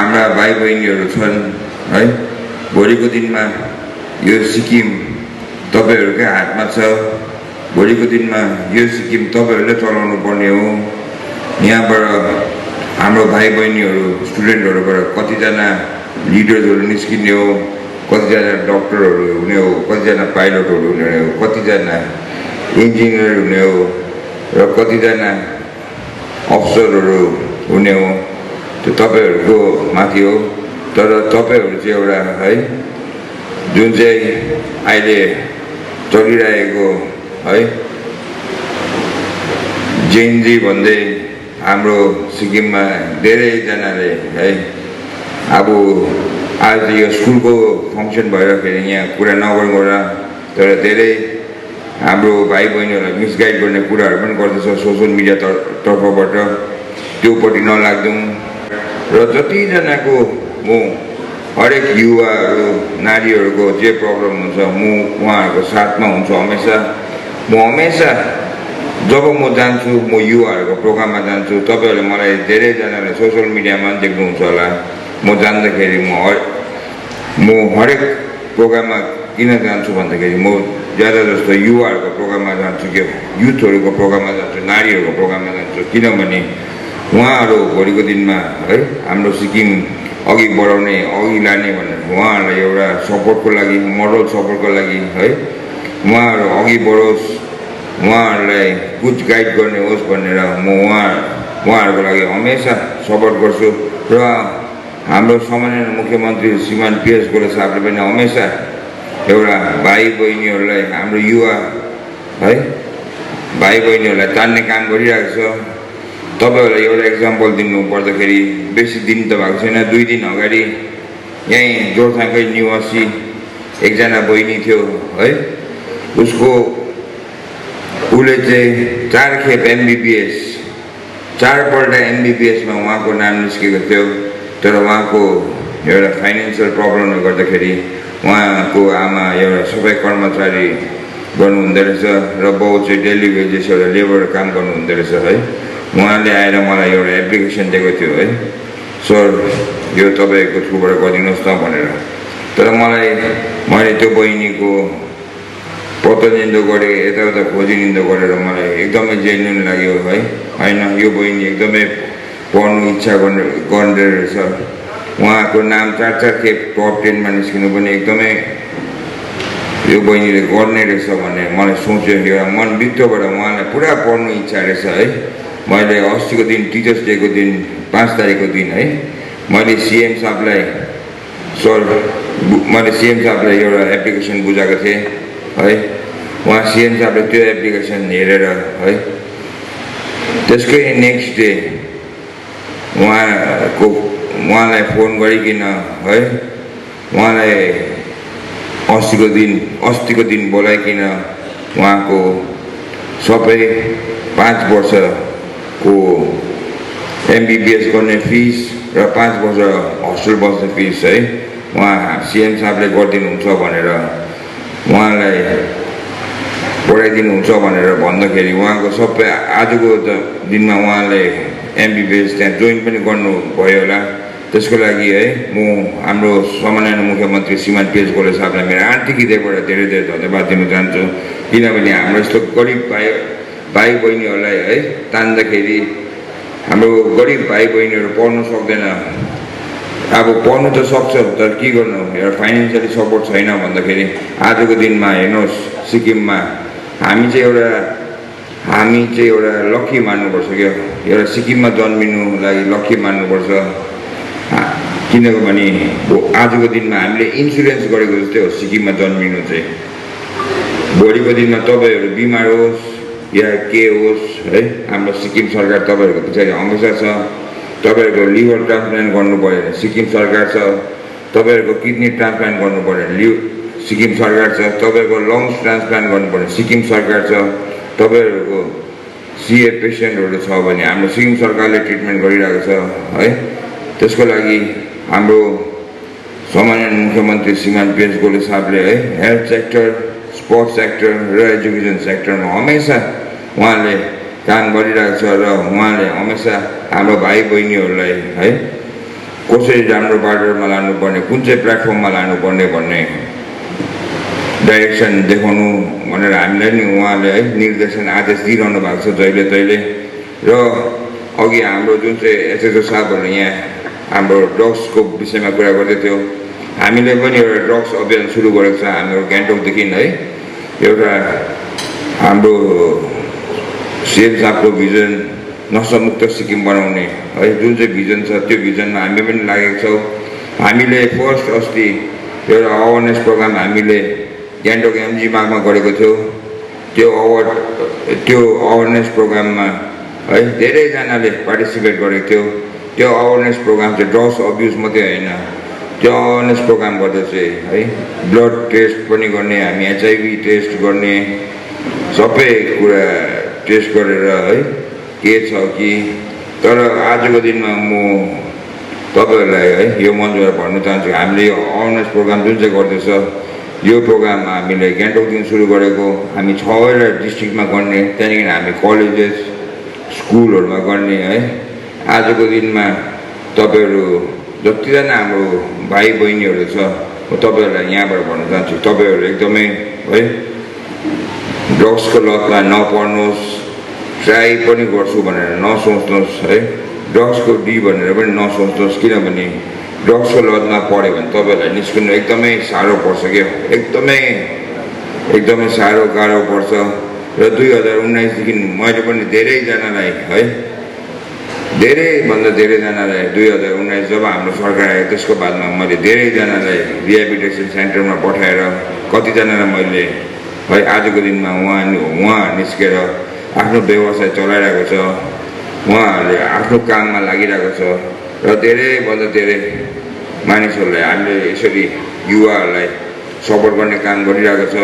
हाम्रा भाइ बहिनीहरू छन् है भोलिको दिनमा यो सिक्किम तपाईहरुकै हातमा छ भोलिको दिनमा यो सिक्किम तपाईहरुले चलाउनु पर्ने हो यहाँबाट हाम्रो भाइ बहिनीहरू स्टुडेन्टहरुबाट कतिजना लिडर्सहरु निस्किने हो कतिजना डाक्टरहरु हुने हो कतिजना पाइलटहरु हुने हो कतिजना इन्जिनियर हुने हो र कतिजना अफसरहरु हुने हो त्यो तपाईहरुको माथि हो तर तपाईहरु चाहिँ एउटा है जुन चाहिँ अहिले चलिरहेको है जेनजी भन्दै हाम्रो सिक्किममा धेरै जनाले है अब आज यो स्कुलको फंक्सन भइराखेर यहाँ कुरा नगरौँ र तर धेरै हाम्रो भाइ बहिनीहरुलाई मिसगाइड गर्ने कुराहरु पनि गर्दैछ सोशल मिडिया तर्फबाट त्योपट्टि नलाग्दौं र जति जनाको म हरेक युवाहरु नारीहरुको जे प्रब्लम हुन्छ म उहाँहरुको साथमा हुन्छु हमेशा म हमेशा जब म जान्छु म युवाहरुको प्रोग्राममा जान्छु तपाईहरुले मलाई धेरै जनाले सोशल मिडियामा देख्नुहुन्छ होला म जान्दाखेरि म हरेक प्रोग्राममा किन जान्छु भन्दाखेरि म ज्यादा जस्तो युवाहरुको प्रोग्राममा जान्छु के युथहरुको प्रोग्राममा जान्छु नारीहरुको प्रोग्राममा जान्छु किनभने उहाँहरु भोलिको दिनमा है हाम्रो सिक्किम अघि बढाउने अघि लाने भनेर उहाँहरुलाई एउटा सपोर्टको लागि मोरल सपोर्टको लागि है उहाँहरु अघि बढोस् उहाँहरुलाई कुछ गाइड गर्ने होस् भनेर म उहाँहरुको लागि हमेशा सपोर्ट गर्छु र हाम्रो सम्माननीय मुख्यमन्त्री श्रीमान पीएस गोले साहबले पनि हमेशा एउटा भाइ बहिनीहरुलाई हाम्रो युवा है भाइ बहिनीहरुलाई तान्ने काम गरिरहेको छ तपाईहरुलाई एउटा एक्जाम्पल दिनु पर्दाखेरि बेसी दिन त भएको छैन 2 दिन अगाडि यही जोरथाङकै निवासी एकजना बहिनी थियो है उसको उले चाहिँ 4 खेप एमबीबीएस 4 पल्ट एमबीबीएस मा उहाँको नाम निस्केको थियो तर उहाँको एउटा फाइनान्शियल प्रब्लमले गर्दाखेरि उहाँको आमा एउटा सफाई कर्मचारी गर्नुहुँदै रहेछ र बाउ चाहिँ डेली वेजेस एउटा लेबर काम गर्नुहुँदै रहेछ है उहाँले आएर मलाई एउटा एप्लिकेसन दिएको थियो है सर यो तपाईको थ्रुबाट गरिदिनुहोस् न भनेर तर मैले त्यो बहिनीको पत्तानिन्दो गरे यताउता खोजिनिन्दो गरेर मलाई एकदमै जेन्युन लाग्यो है हैन यो बहिनी एकदमै पढ्नु इच्छा गर्ने रहेछ उहाँको नाम 4 खेप टप 10 मा निस्किनु पनि एकदमै यो बहिनीले गर्ने रहेछ भन्ने मलाई सोच्यो एउटा मन भित्रबाट उहाँलाई पुरा पढ्नु इच्छा रहेछ है मैले अस्तिको दिन टिचर्स डे को दिन 5 तारिखको दिन है मैले सीएम साहबलाई एउटा एप्लिकेसन बुझाएको थिएँ है उहाँ सीएम साहबले त्यो एप्लिकेसन हेरेर है त्यसकै नेक्स्ट डे उहाँलाई फोन गरिकिन है उहाँलाई अस्तिको दिन बोलाइकिन उहाँको सबै 5 वर्षको एमबीबीएस गर्ने फिस र 5 वर्ष हस्टेल बस्ने फिस है उहाँ सीएम साहबले गरिदिनुहुन्छ भनेर उहाँलाई पढाइदिनुहुन्छ भनेर भन्दाखेरि उहाँको सबै आजको दिनमा उहाँले एमबीबीएस त्यहाँ जोइन पनि गर्नु भयो होला त्यसको लागि है म हाम्रो सम्माननीय मुख्यमन्त्री श्रीमान पीएस गोले साहबलाई मेरो आर्थिक हृदयबाट धेरै धेरै धन्यवाद दिन चाहन्छु किनभने हाम्रो यस्तो गरिब भाइ बहिनीहरूलाई है तान्दाखेरि हाम्रो गरिब भाइ बहिनीहरू पढ्न सक्दैन अब पढ्नु त सक्छ तर के गर्नु एउटा फाइनान्शियली सपोर्ट छैन भन्दाखेरि आजको दिनमा हेर्नुहोस् सिक्किममा हामी चाहिँ एउटा लकी मान्नुपर्छ क्या एउटा सिक्किममा जन्मिनु लागि लकी मान्नुपर्छ किनभने आजको दिनमा हामीले इन्सुरेन्स गरेको जस्तै हो सिक्किममा जन्मिनु चाहिँ भोलिको दिनमा तपाईहरु बिमार होस् या के होस् है हाम्रो सिक्किम सरकार तपाईहरुको पछाडि हमेशा छ तपाईहरुको लिभर ट्रान्सप्लान्ट गर्नु पर्यो भने सिक्किम सरकार छ तपाईहरुको किडनी ट्रान्सप्लान्ट गर्नु पर्यो भने सिक्किम सरकार छ तपाईहरुको लङ्स ट्रान्सप्लान्ट गर्नु पर्यो सिक्किम सरकार छ तपाईहरुको सीए पेशेन्टहरु छ भने हाम्रो सिक्किम सरकारले ट्रिटमेन्ट गरिरहेको छ है त्यसको लागि हाम्रो सम्माननीय मुख्यमन्त्री श्रीमान पीएस गोले साहबले है हेल्थ सेक्टर स्पोर्ट्स सेक्टर र एजुकेसन सेक्टरमा हमेशा उहाँले काम गरिरहेको छ र उहाँले हमेशा हाम्रो भाइ बहिनीहरूलाई है कसरी राम्रो बाटोमा लानुपर्ने, कुन चाहिँ प्लेटफर्ममा लानुपर्ने भन्ने डाइरेक्सन देखाउनु भनेर हामीलाई नि उहाँले है निर्देशन आदेश दिइरहनु भएको छ जहिले तहिले। र अघि हाम्रो जुन चाहिँ एसएचओ साहबहरू यहाँ हाम्रो ड्रग्सको विषयमा कुरा गर्दै थियो, हामीले पनि एउटा ड्रग्स अभियान सुरु गरेको छ हाम्रो गान्तोकदेखि है। एउटा हाम्रो सिएम साहबको भिजन नशामुक्त सिक्किम बनाउने है जुन चाहिँ भिजन छ, त्यो भिजनमा हामी पनि लागेका छौँ। हामीले फर्स्ट अस्ति एउटा अवेरनेस प्रोग्राम हामीले गान्तोक एमजी मार्गमा गरेको थियो। त्यो अवेरनेस प्रोग्राममा है धेरैजनाले पार्टिसिपेट गरेको थियो। त्यो अवेरनेस प्रोग्राम चाहिँ ड्रग्स अब्युज मात्रै होइन, त्यो अवेरनेस प्रोग्राम गर्दा चाहिँ है ब्लड टेस्ट पनि गर्ने, हामी एचआइभी टेस्ट गर्ने, सबै कुरा टेस्ट गरेर है के छ कि। तर आजको दिनमा म तपाईँहरूलाई है यो मञ्चबाट भन्न चाहन्छु, हामीले यो अवेरनेस प्रोग्राम जुन चाहिँ गर्दैछ, यो प्रोग्राम हामीले गान्तोकदेखि सुरु गरेको। हामी 6वटा डिस्ट्रिक्टमा गर्ने, त्यहाँदेखि हामी कलेजेस स्कुलहरूमा गर्ने है। आजको दिनमा तपाईँहरू जतिजना हाम्रो भाइ बहिनीहरू छ, म तपाईँहरूलाई यहाँबाट भन्न चाहन्छु, तपाईँहरू एकदमै है ड्रग्सको लतमा नपर्नुहोस्। ट्राई पनि गर्छु भनेर नसोच्नुहोस् है, ड्रग्सको डी भनेर पनि नसोच्नुहोस्, किनभने ड्रग्सको लतमा पऱ्यो भने तपाईँहरूलाई निस्किनु एकदमै साह्रो पर्छ क्या, एकदमै साह्रो गाह्रो पर्छ। र 2019देखि मैले पनि धेरैजनालाई है धेरैभन्दा धेरैजनालाई 2019 जब हाम्रो सरकार आयो त्यसको बादमा मैले धेरैजनालाई रिहेबिलिटेसन सेन्टरमा पठाएर कतिजनालाई मैले है आजको दिनमा उहाँ निस्केर आफ्नो व्यवसाय चलाइरहेको छ, उहाँहरूले आफ्नो काममा लागिरहेको छ। र धेरैभन्दा धेरै मानिसहरूलाई हामीले यसरी युवाहरूलाई सपोर्ट गर्ने काम गरिरहेको छ।